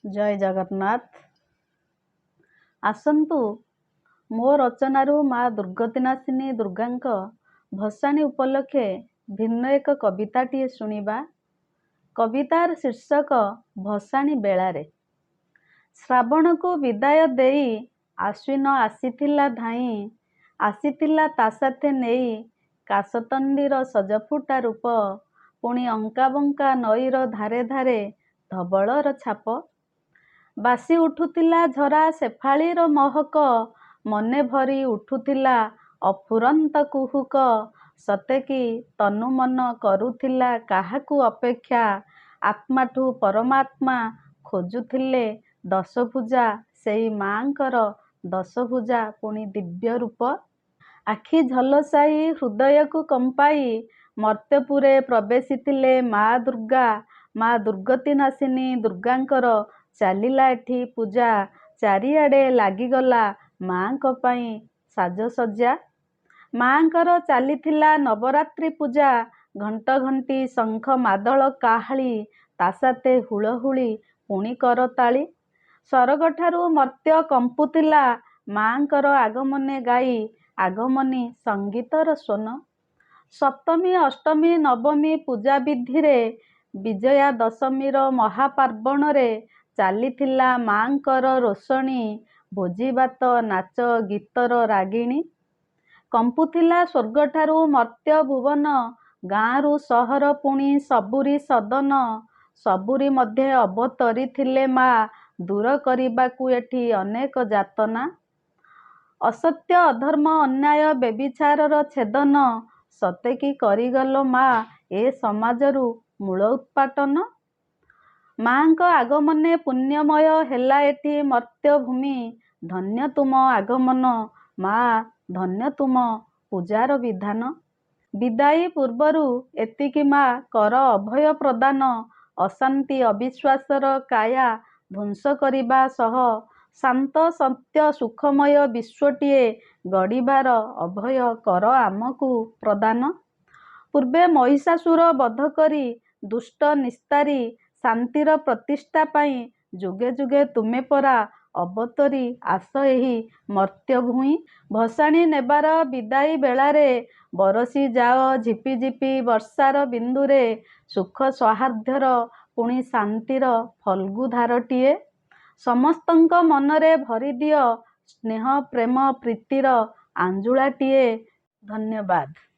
ଜୟ ଜଗନ୍ନାଥ। ଆସନ୍ତୁ, ମୋ ରଚନାରୁ ମା ଦୁର୍ଗତିନାଶିନୀ ଦୁର୍ଗାଙ୍କ ଭସାଣି ଉପଲକ୍ଷେ ଭିନ୍ନ ଏକ କବିତାଟିଏ ଶୁଣିବା। କବିତାର ଶୀର୍ଷକ ଭସାଣି ବେଳାରେ। ଶ୍ରାବଣକୁ ବିଦାୟ ଦେଇ ଆଶ୍ୱିନ ଆସିଥିଲା ଧାଇଁ, ଆସିଥିଲା ତା ସାଥେ ନେଇ କାଶତଣ୍ଡୀର ସଜଫୁଟା ରୂପ, ପୁଣି ଅଙ୍କାବଙ୍କା ନଈର ଧାରେ ଧାରେ ଧବଳର ଛାପ। ବାସି ଉଠୁଥିଲା ଝରା ଶେଫାଳୀର ମହକ, ମନେ ଭରି ଉଠୁଥିଲା ଅଫୁରନ୍ତ କୁହୁକ। ସତେକି ତନୁ ମନ କରୁଥିଲା କାହାକୁ ଅପେକ୍ଷା, ଆତ୍ମାଠୁ ପରମାତ୍ମା ଖୋଜୁଥିଲେ ଦଶଭୁଜା, ସେଇ ମାଆଙ୍କର ଦଶଭୁଜା ପୁଣି ଦିବ୍ୟ ରୂପ। ଆଖି ଝଲସାଇ, ହୃଦୟକୁ କମ୍ପାଇ ମର୍ତ୍ତ୍ୟପୁରେ ପ୍ରବେଶିଥିଲେ ମା ଦୁର୍ଗା। ମା ଦୁର୍ଗତିନାଶିନୀ ଦୁର୍ଗାଙ୍କର ଚାଲିଲା ଏଠି ପୂଜା, ଚାରିଆଡ଼େ ଲାଗିଗଲା ମାଆଙ୍କ ପାଇଁ ସାଜସଜ୍ଜା। ମାଆଙ୍କର ଚାଲିଥିଲା ନବରାତ୍ରି ପୂଜା, ଘଣ୍ଟ ଘଣ୍ଟି ଶଙ୍ଖ ମାଦଳ କାହାଳୀ, ତା ସାଥେ ହୁଳହୁଳି ପୁଣି କରତାଳି। ସରଗଠାରୁ ମର୍ତ୍ତ୍ୟ କମ୍ପୁଥିଲା ମାଆଙ୍କର ଆଗମନେ ଗାଇ ଆଗମନୀ ସଙ୍ଗୀତର ସ୍ୱନ। ସପ୍ତମୀ, ଅଷ୍ଟମୀ, ନବମୀ ପୂଜାବିଧିରେ, ବିଜୟା ଦଶମୀର ମହାପାର୍ବଣରେ ଚାଲିଥିଲା ମାଆଙ୍କର ରୋଷଣୀ, ଭୋଜିଭାତ ନାଚ ଗୀତର ରାଗିଣୀ। କମ୍ପୁଥିଲା ସ୍ୱର୍ଗଠାରୁ ମର୍ତ୍ତ୍ୟ ଭୁବନ, ଗାଁରୁ ସହର ପୁଣି ସବୁରି ସଦନ। ସବୁରି ମଧ୍ୟେ ଅବତରିଥିଲେ ମା ଦୂର କରିବାକୁ ଏଠି ଅନେକ ଯାତନା। ଅସତ୍ୟ, ଅଧର୍ମ, ଅନ୍ୟାୟ, ବ୍ୟଭିଚାରର ଛେଦନ ସତେକି କରିଗଲ ମା ଏ ସମାଜରୁ ମୂଳୋତ୍ପାଟନ। ମାଆଙ୍କ ଆଗମନେ ପୁଣ୍ୟମୟ ହେଲା ଏଠି ମର୍ତ୍ତ୍ୟଭୂମି। ଧନ୍ୟ ତୁମ ଆଗମନ ମା, ଧନ୍ୟ ତୁମ ପୂଜାର ବିଧାନ। ବିଦାୟୀ ପୂର୍ବରୁ ଏତିକି ମା କର ଅଭୟ ପ୍ରଦାନ, ଅଶାନ୍ତି ଅବିଶ୍ୱାସର କାୟା ଧ୍ୱଂସ କରିବା ସହ ଶାନ୍ତ ସତ୍ୟ ସୁଖମୟ ବିଶ୍ୱଟିଏ ଗଢ଼ିବାର ଅଭୟ କର ଆମକୁ ପ୍ରଦାନ। ପୂର୍ବେ ମହିଷାସୁର ବଧ କରି ଦୁଷ୍ଟ ନିସ୍ତାରି ଶାନ୍ତିର ପ୍ରତିଷ୍ଠା ପାଇଁ ଯୁଗେ ଯୁଗେ ତୁମେ ପରା ଅବତରି ଆସ ଏହି ମର୍ତ୍ତ୍ୟଭୂଇଁ। ଭସାଣି ନେବାର ବିଦାୟୀ ବେଳାରେ ବରଷି ଯାଅ ଝିପିଝିପି ବର୍ଷାର ବିନ୍ଦୁରେ ସୁଖ ସୌହାର୍ଦ୍ଦ୍ୟର ପୁଣି ଶାନ୍ତିର ଫଲ୍ଗୁ ଧାରଟିଏ। ସମସ୍ତଙ୍କ ମନରେ ଭରିଦିଅ ସ୍ନେହ ପ୍ରେମ ପ୍ରୀତିର ଆଞ୍ଜୁଳାଟିଏ। ଧନ୍ୟବାଦ।